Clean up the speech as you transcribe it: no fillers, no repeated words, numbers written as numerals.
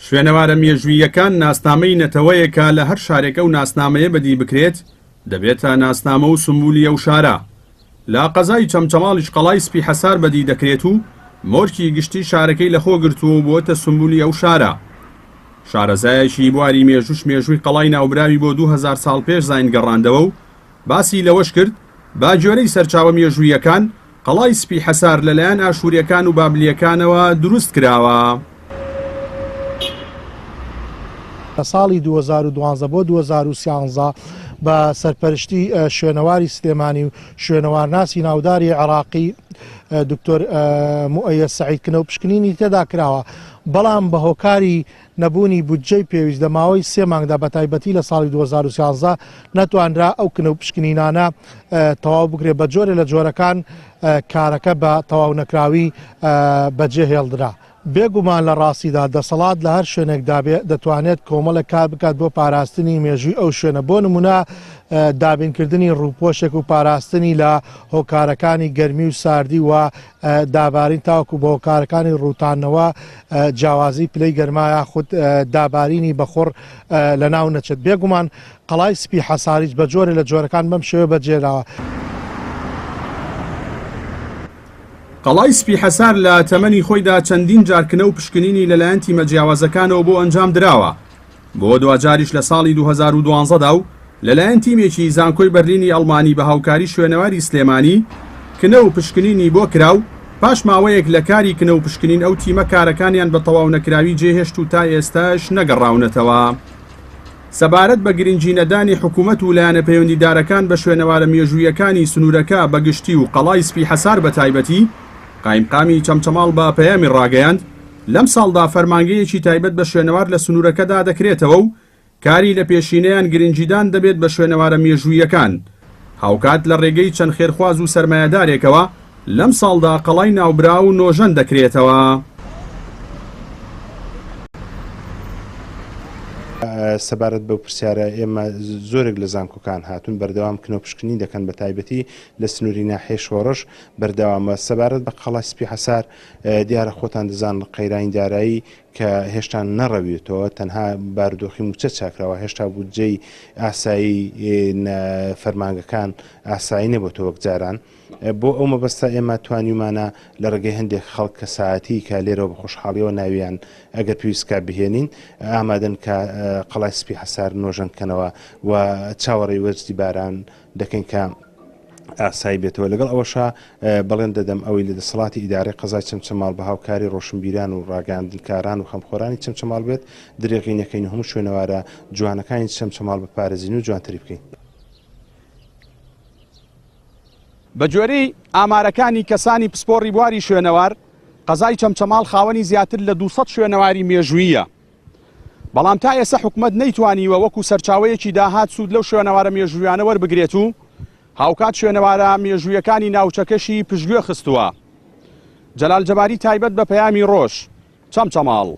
شوێنەوارە مێژووییەکان ناسنامەی نەتەوەیەکە، لە هەر شارێک ئەو ناسنامەیە بەدی بکرێت، دەبێتە ناسنامە و سمبولی ئەو شارە. لە قەزای چەمچەماڵیش قەڵای سپی حەسار بەدی دەکرێت و مۆرکی گشتی شارەکەی لەخۆ گرتووە و بووەتە سمبولی ئەو شارە. شارەزایەکی بواری مێژووش مێژووی قەڵای ناوبراوی بۆ 2000 ساڵ پێش زاین گەڕاندەوە و باسی لەوەش کرد، بە گوێرەی سەرچاوە مێژووییەکان، قەڵای سپی حەسار لەلایەن ئاشوورییەکان و بابلییەکانەوە دروست کراوە. لە ساڵی 2012 بۆ 2013 بە سەرپەرشتی شوێنەواری سلێمانی و شوێنەوارناسی ناوداری عێراقی دکتۆر موئەیەد سەعید کنە و پشکنینی تێدا کراوە، بەڵام بە هۆکاری نەبوونی بودجەی پێویست لە ماوەی سێ مانگدا بەتایبەتی لە ساڵی 2013 نەتوانرا ئەو کنە و پشکنینانە تەواو بکرێت بە جۆرێ لە جۆرەکان کارەکە بە تەواو نەکراوی بەجێ هێڵدرا. بێگومان لە ڕاستیدا دەسەڵات لە هەر شوێنێکدا بێ دەتوانێت کۆمەڵێک کار بکات بۆ پاراستنی مێژووی ئەو شوێنە بۆ نمونە دابینکردنی ڕووپۆشێک و پاراستنی لە هۆکارەکانی گەرمی و ساردی و دابارین تاوەکو بە هۆکارەکانی ڕووتانەوە جیاوازی پلەی گەرما یاخود دابارینی بەخوڕ لەناو نەچێت. بێگومان قەڵای سپی حەساریش بە جۆرێ لە جۆرەکان بەم شێوەیە بەجێراوە. قەڵای سپی حەسار لە تەمەنی خۆیدا چەندین جار کنە و پشکنینی لەلایەن تیمە جیاوازەکانەوە بۆ ئەنجام دراوە، بۆ دواجاریش لە ساڵی 2012 دا و لەلایەن تیمێکی زانکۆی بەرلینی ئەڵمانی بە هاوکاری شوێنەواری سلێمانی کنە و پشکنینی بۆ کرا و پاش ماوەیەک لە کاری کنە و پشکنین ئەو تیمە کارەکانیان بە تەواونەکراوی جێهێشت و تا ئێستاش نەگەڕاونەتەوە. سەبارەت بە گرنگی نەدانی حکومەت و لایەنە پەیوەندیدارەکان بە شوێنەوارە مێژووییەکانی سنوورەکە بە گشتی و قەڵای سپی حەسار بە تایبەتی، قایمقامی چەمچەماڵ بە پەیامی ڕاگەیاند، لەمساڵدا فەرمانگەیەکی تایبەت بە شوێنەوار لە سنوورەکەدا دەکرێتەوە و کاری لەپێشینەیان گرنگیدان دەبێت بە شوێنەوارە مێژووییەکان. هاوکات لە ڕێگەی چەند خێرخواز و سەرمایەدارێکەوە لەمساڵدا قەڵای ناوبراو نۆژەن دەکرێتەوە. سەبارەت بەو پرسیارە ئێمە زۆرێک لە زانکۆکان هاتوون بەردەوام کنە و پشکنین دەکەن بە تایبەتی لە سنووری ناحیەی شۆڕش بەردەوامە. سەبارەت بە قەڵای سپی حەسار دیارە خۆتان دەزانن قەیرانی دارایی کە هێشتا نەڕەویەتەوە، تەنها بارودۆخی مووچە چاکراوە، هێشتا بودجەی ئاسایی فەرمانگەکان ئاسایی نەبۆتەوە وەک جاران. بۆ ئەو مەبەستە ئێمە توانیومانە لە ڕێگەی هەندێک خەڵک کەسایەتی کە لێرەوە بە خۆشحاڵیەوە ناویان ئەگەر پێویست کا بهێنین ئامادەن کە قەڵای سپی حەسار نۆژەن کەنەوە و چاوەڕێی وەرزی باران دەکەین کە ئاسایی بێتەوە. لەگەڵ ئەوەشا بەڵێن دەدەم ئەوەی لە دەسەڵاتی ئیدارەی قەزای چەمچەماڵ بە هاوکاری ڕۆشنبیران و ڕاگەیاندنکاران و خەمخۆرانی چەمچەماڵ بێت درێغی نەکەین و هەموو شوێنەوارە جوانەکانی چەمچەماڵ بپارێزین و جوانتری بکەین. بە گوێرەی ئامارەکانی کەسانی پسپۆڕی بواری شوێنەوار، قەزای چەمچەماڵ خاوەنی زیاتر لە 200 شوێنەواری مێژووییە. بەڵام تا ئێستا حکومەت نەیتوانیوە وەکو سەرچاوەیەکی داهات سوود لەو شوێنەوارە مێژوویانە وەربگرێت و هاوکات شوێنەوارە مێژوویەکانی ناوچەکەشی پشتگوێ خستووە. جەلال جەباری تایبەت بە پەیامی ڕۆژ، چەمچەماڵ.